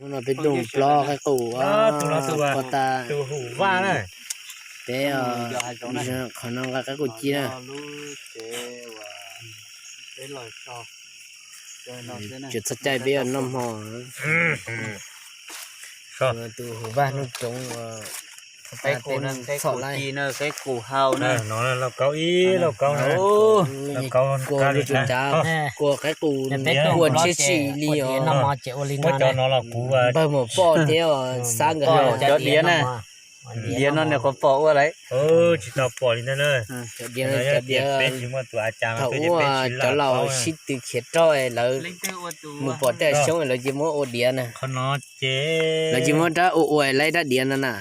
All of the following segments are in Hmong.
Hnub no peb tuaj mus plob qaib qus, plob tas. Peb qhov no nqa qaib qus ci na. Tsis txhob caij peb noj hmo. Tus hauv vaj hnub coob, peb txhom laij. Lauj kaub ib lauj kaub, lauj kaub kua lub tsuas ntshav, kua qaib qus, kua tsheb sim li os. Muab cov no los kuv npawg mus pom thiab os, xav nkawd cov diav na. Diav no nws qhuav pom ua lawm. Tsis tau pom li ntag na. Cov diav, cov diav, peb tsis muaj tus a cas thaum ub cov laus sib tw khiav roj lawv mus pom tej xyoob lawv cia muab ua diav na. Qhov no ces lawv cia muab rab ua ua laib rab diav no na.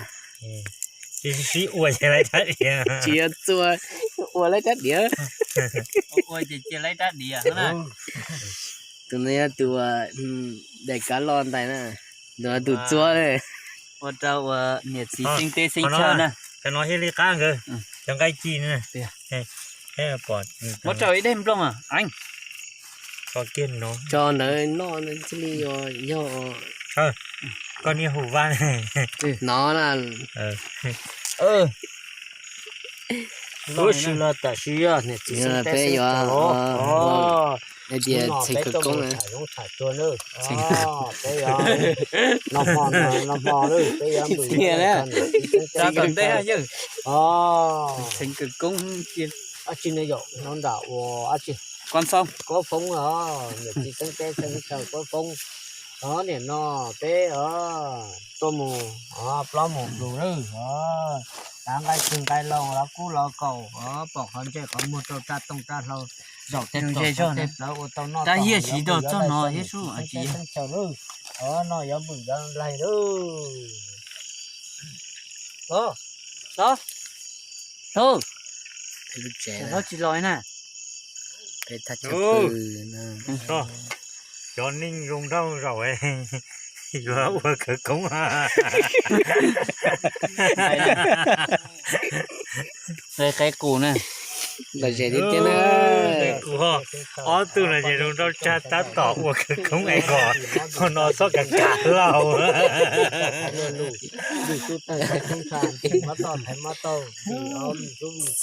Sib ua ces laib rab diav. Tsis yog txua, ua laib rab diav. Tus no yog tus daim kav loj ntais na, tus no tus txua. Ua rau niam txiv xeeb teb xeeb chaw na. Cov no thiaj li qab nkawd, cov nqaij ci na. Muab rau ib daim nplooj a. Tso ntawd noj thiaj li yog. Koj niag hauv vaj no na. Lub sij hawm tam sim no niam txiv xeeb teb xeeb chaw, hais tias txheem khawv koob na. Noj hmo, noj hmo lawm peb yuav mus txog niam txiv xeeb teb xeeb chaw. Txheem khawv koob. Dab tsi ne yom, no nram ua dab tsi? Kuab foob os, niam txiv xeeb teb xeeb chaw kuab foob. Os, niam no peb os tuaj mus os, plaub mus lug lawm os. Tav nqaij twg nqaij laus los kub los kaum os, pom qhov ntsej qhov muag rau raj tooj raj hlau, zaum tej tog tej plawv ua tau noj. Tab hiaj siv rau txog no thiab sub, xeeb teb xeeb chaw lawm os, no yuav npwm yuav nplaig lawm. Tod, tod, tod, tsis los na. Cov neeg zoo nraug zaum yuav ua khawv koob. Qaib qus na. Lom zem tiag tiag na. Ob tug no ces zoo nraug tshaj, tab tom ua khawv koob es kom no txhob kav kav laug.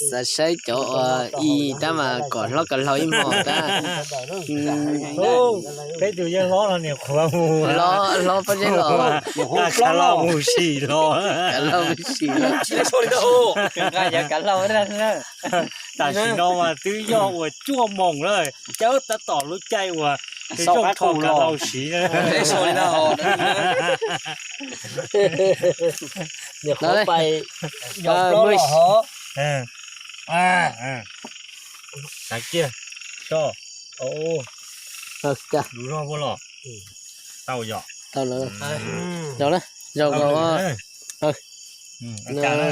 Xav saib cov uas ib tab mas kom hlob kom laug ib hmos tab. Peb tus yeej hlob no niam qhuav mus, hlob pob zeb los, kav laug mus sim los. Tam sim no mas twb yog uas cuaj moos lawm, cawb tab tom lub caij uas zoo tho kav laug siv. Niam qhuav pais, niam qhuav pais. Kiag, so, lub zog puas los? Tau yom. Tau lawm. Zaum na, zaum kom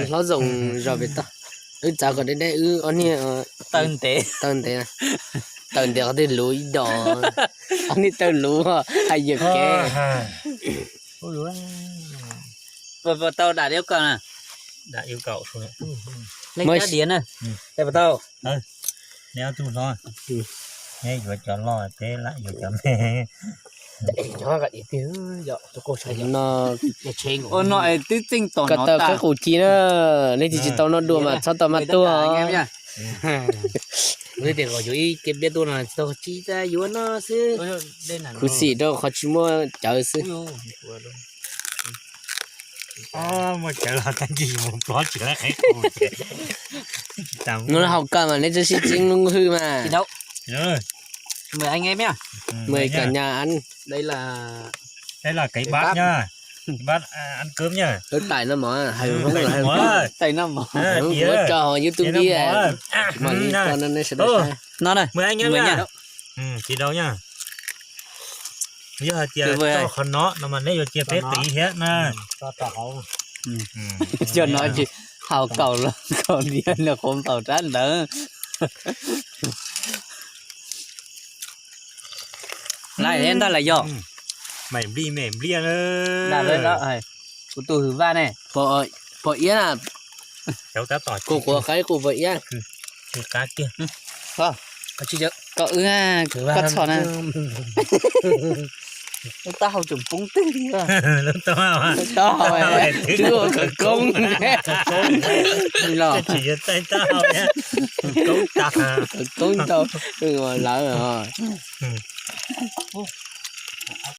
hlob Zoom zog pem toj. Wb txav kom deb deb wb ob niag taw ntev, taw ntev, taw ntev qhov twg luv ib dos, ob niag taw luv hais yawm kev. Puas tau dam li kaum na? Dam li kaum. Leej rab diav na. Puas tau? Neb ob tug hlob, neb yuav cov loj, peb lam yuav cov me. No, ua no es twb txeej tom ko taw no qaib qus ci na, leej twg tsis tau noj dua mas txhob tau maj tuaj. Tias kom yuav ib ke peb tuaj no tsis tau, tsis tas yuav no xwb. Khuv xim rau qhov tsis muaj cawv xwb. Muaj cawv los tag kis mus plob tsis laib qaib qus ces. No haus kawg mas neb txawj sib txeeb lub hwj mas. Mời anh em nhá. Mời cả nhà ăn. Đây là, đây là cái bát nhá. Cái bát, à, ăn cơm nhá. Tais no mov, hais Hmoob, tais no mov. Muab tso hauv YouTube thiab. Mời anh em nhá. Ces rau nha. Yog hais tias tso qhov no no mas neb yuav cia peb qiv thiab na. Cov no tsis haus kaum los kaum diav los qhuav npaum rab ntawd. Lawm ntag los yog. Maim nplij maim npliaj na. Kuv tus hwm vaj ne. Pom iab na. Kuv quav qaib kuv pom iab. Qab kiag. Koj wb, koj txhom na. Lub taub hau tseem poob twg li. Lub taub hau, twb ua khawv koob los. Tsis yog taub hau, khawv koob tag. Khawv koob tau lawv os.